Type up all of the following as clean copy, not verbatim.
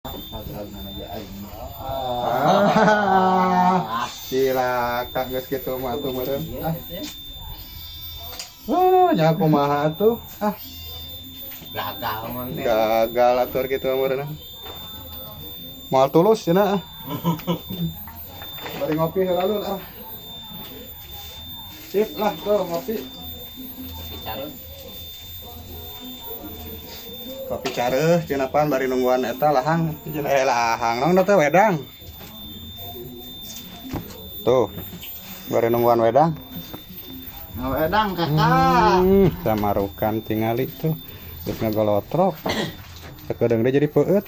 Ah, cilaka geus kitu mah atuh meureun. Ah. Ah, nya kumaha atuh? Ah, Gagal mah teh. Gagal atuh kitu mah meureun. Moal tulus cenah ah. Bari ngopi heula lur ah. Sip lah tuh ngopi. Kopi careuh. Kopi careuh cenah pan bari nungguan eta lahang. Cenah lahang naon teh wedang. Tuh. Bari nungguan wedang. Ngawedang kakak. Samarukan tingali tuh. Geus ngagolotrok. Sakedeung deui jadi peueut.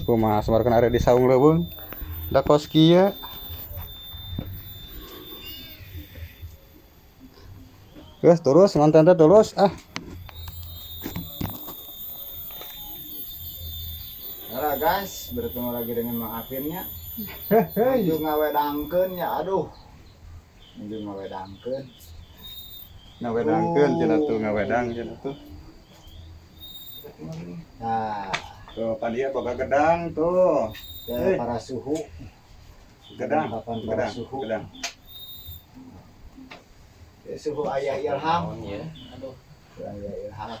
Kumaha samarukan are di saung leuweung. Da kos kieu. Geus terus ngonten teh terus ah. Halo guys, bertemu lagi dengan Mang Apinnya. Menuju ngawedangkeun ya, aduh. Menuju ngawedangkeun. Ngawedangkeun cenah tuh, ngawedang cenah tuh. Nah, Tuh pan ieu boga gedang tuh. dari para suhu. Gedang, Kapan para gedang, suhu. Gedang. Ya, suhu ayah Ilham. Naon ya? Aduh. Suhu ayah Ilham.